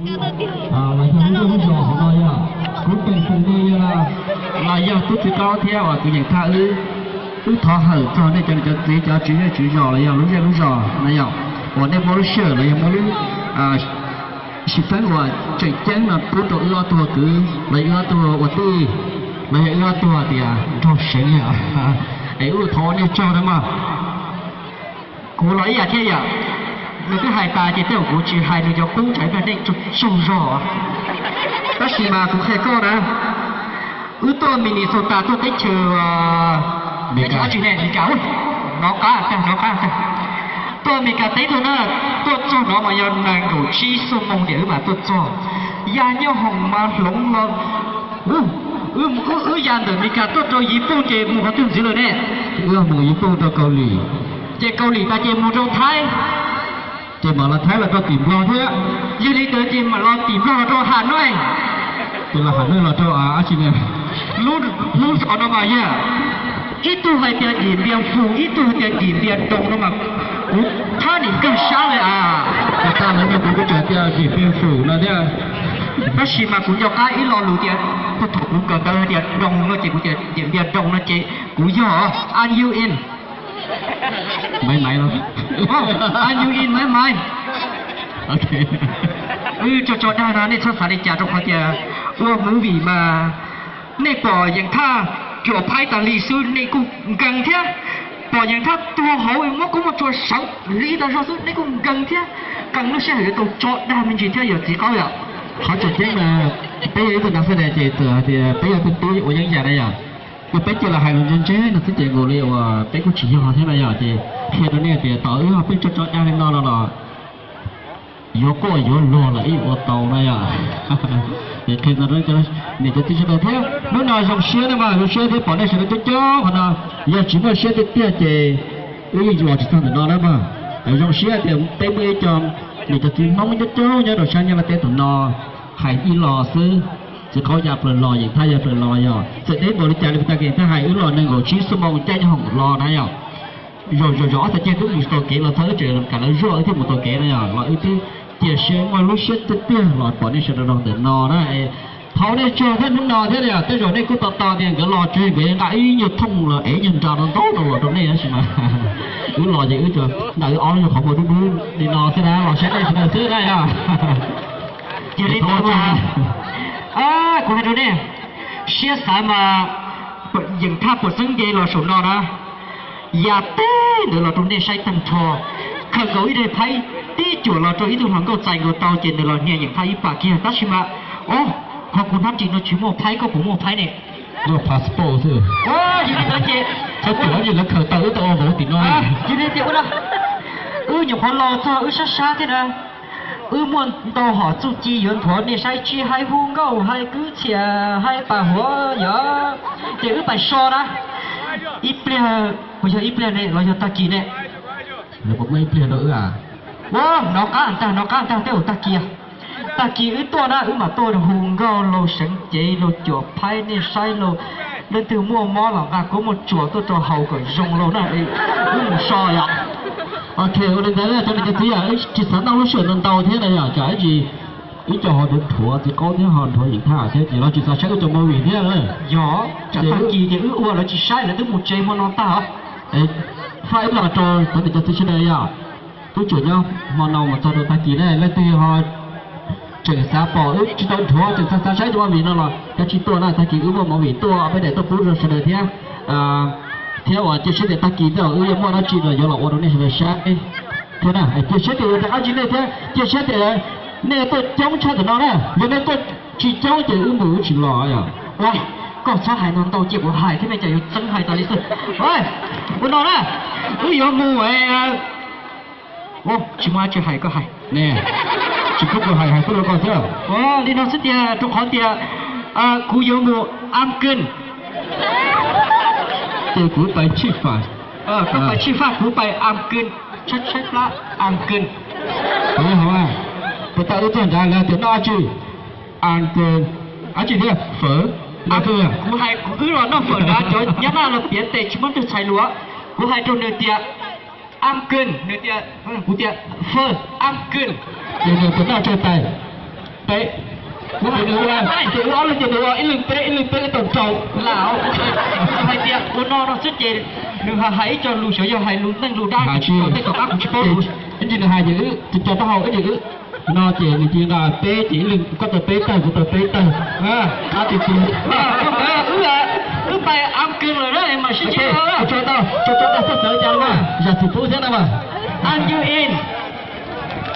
Los yog lub zej lub zos hauv no yog kuv peem feem li yog los yog tub txiv qaub thiab uas kuv yeem thaj wb, wb thov hawm txog nej cov niam cov txiv cov tswv zej tswv zos los yog lub zej lub zos no yog uas nej muab lub sij hawm los yog muab lub xim feeb uas tseem ceeb no pub rau wb ob tug kwv los yog wb ob tug ua tij los yog wb ob tug tias nraug seev yom, es wb thov ua nej tsaug na mog. Kuv los ib yam thiab yom, nws twb hais tas ces tej zaum kuv tsis hais nws cov kub tsam ib pliag nej tsaug zog. Tab sis mas kuv qhia koj na, wb tuaj Minnesota tuaj teb chaws Meskas, hnov qab tag, hnov qab tag. Tuaj Meskas teb tuaj na, tuaj txog no mas yog nees nkaum tsib xuab moos tiam wb mam tuaj txog. Ya nyob hoom mas hloov los, wb ya ntawm Meskas tuaj rau Yiv Pooj ces mus qhov twg ntxiv lawm ne? Wb mus Yiv Pooj rau Kaus Lim, ces Kaus Lim tas ces mus rau Thaib, ces mam los Thaib los rau tim Nplog thiab. Yog li ntawd ces mam los tim Nplog los rau Hà Nội. Ces los Hà Nội los rau dab tsi ne? Lub zos no mas yog ib tug hais tias Điện Biên Phủ, ib tug hais tias Điện Biên Đông no mas kuv thab nim kawg sab li as. Tag lawv no kuv kuj tseem tias Điện Biên Phủ no thiab. Tab sis mas kuv nco qab ib lo lus tias, thaum kuv kawm ntawv hais tias Đông no ces kuv tias Điện Biên Đông no ces kuv yog. Are you in? Maiv maiv los? Are you in maiv maiv? Wb tso tso dag no nej txhob xav li cas rau qhov tias ua movie mas nej pom Yeem Thaj cuam phaib tas li xwb nej kuj nkees thiab, pom Yeem Thaj tuag hauv muab kub muab tshuaj sawv lig tas zog xwb nej kuj nkees thiab. Qee lub sij hawm yuav tau tso dag me ntsis thiab yog txiv qaub yom. Qhov tseem ceeb mas peb yog ib tug nas xab das ces txawm hais tias peb yog tug tub ua yeeb yam na yom, yog peb cia los hais lus ntse ntse no xwb ces nkaus li uas peb kuj tsis yog thiab na yom. Ces qhia rau nej tias tom wb ho pheej tso tso dag li no no los yuav quaj yuav luag los ib ua tau na yom. Es qhia no rau niam cov txiv sawv daws thiab hnub no zoo siab na mas zoo siab thiab pom nej sawv daws coob coob qhov no. Yog tsis muaj siab tiag tiag ces wb yeej los tsis txog ntawm no na mas. Zoo siab tias peb muaj ib co niam cov txiv Hmoob coob coob nyob rau sab Nyab Laj teb tom no hais ib lo xwb. Txiv qaub ya plaws los, Yeem Thaj ya plaws los, yog txawm deb npaum li cas li tag kev thaj hais wb los nees nkaum tsib xuab moos caij nyob hoom los na yom. Zaum zaum zaum ob txhais ceg twb mus tau kev los txog wb tseem kam lawv zuaj wb thiaj mus tau kev no yom, los wb twb cia siab muaj lub siab tiag tiag los pom nej sawv daws los ntawm no na. Thov nej tsaug thiab hnub no thiab yom, tej zaum nej kuj tos tos tias nkawd los tsis nkawd nqa ib nyuag thooj los ev nyuag nra no ntau no los rau nej tab sis mas wb los ces wb tsuas nqa wb ob lub nyuag qhov muag dub dub li no xwb na los saib nej sawv daws xwb na yom. Yog li ntawd mas kuv hais rau nej, siab xav mas Yeem Thaj puas txeeb nce los saum no na, ya teb ntawd los rau nej saib tag nrho. Khaws nkaus ib daim phaib tib cuam los rau ib tug hluas nkauj txais nkaus tau ces nws los hnia Yeem Thaj ib pas kiag tab sis mas, o, ho kuv hnab ris no tsis muaj phaib, koj puas muaj phaib ne? Muaj passport xwb. Yog li ntawd ces, txhob cuam lawv khaws tau wb tau ua vauv tim no. Yog li tias ua no, wb nyuam qhuav los txog wb sab sab thiab na. Wb muaj ntau hom txuj ci yuav nthuav nej saib, tsis hais hu nkauj, hais kwv txhiaj, hais pam huam yom, ces wb pais so na. Ib pliag, puas yog ib pliag ne los yog tag kis ne? Lawv puas muaj ib pliag rau wb a? Ua, hnov qab ntag, hnov qab ntag, tej zaum tag kis. Tag kis wb tuaj na, wb mam tuaj hu nkauj lauj, seev cev lauj, cuam phaib nej saib lauj, leej twg muaj mob los nqa kub muaj tsuas tuaj rau haus kom zoo lauj na, wb mus so yom. Ok, ua li ntawd cov niam cov txiv, wb tsis xav noj lub sij hawm ntau ntau thiab na yom, tsam ib ntsis wb cov ho nrhuav nrhuav txiv qaub thiab ho nrhuav Yeem Thaj thiab ces lawv tsis xav saib wb cov movie thiab. Yog, tsam tag kis ces wb ua lawv tsis saib, lawv twb mus tsev hmo no tag os. Faib ib los rau cov niam cov txiv sawv daws yom. Twb tseem nyob hmo no mus txog rau tag kis na, leej twg ho tseem xav pom wb tsis tau nrhuav, tseem xav xav saib cov movie no los kav tsij tuaj na, tag kis wb muaj movie tuaj peb daim tuaj pub rau sawv daws thiab. Thiab uas cia siab tias tag kis tej zaum wb yuav muaj dab tsi los yuav los ua rau nej sawv daws saib thiab na. Cia siab tias yuav rov qab ntsib nej thiab cia siab tias nej tuaj coob tshaj ntawm no na, yog nej tuaj tsis coob ces wb mus wb tsis los yom. Ua, koj txhob hais no ntau cia kuv hais thiab me cas yuav txeeb hais tas li xwb. Ua no na, wb yuav mus, tsis muaj dab tsi hais koj hais. Tsis pub kuv hais, hais pub rau koj xwb. Li no xwb tiag, rau qhov tias kuv yuav mus Am Kws. Ces kuv pais Tshij Faj. Koj pais Tshij Faj, kuv pais Am Kws, tshaib tshaib plab Am Kws. Puas tau wb tuaj nrad lawv tias noj dab tsi? Am Kws, dab tsi thiab? Fawm. Kuv hais kuv wb los noj fawm nrad, cov nyab laj los piav tes tsis muaj neeg txhais lus. Kuv hais rau nws tias Am Kws, nws tias, kuv tias Fawm Am Kws. Ces nws tias noj tsau tais. Ces wb ob leeg ces nws ua ib leeg peb ib leeg peb ib tau rau. Lam hais tias ua no no xwb ces nws hais ib co lus xyov yog hais lus neeg lus dab tsis tau tej tom qab kuv tsis paub. Ib ntsis nws hais ces wb co taub hau ib ntsis wb no ces nws cia nqa peb ces ib leeg koj tau peb tawg kuv tau peb tawg. Qab tiag tiag. Wb pais av kws lawm na mas sib ntsib. Tso tau, tso tau txhawj txawv cas los mas zam txim pub thiab na mas. Are you in?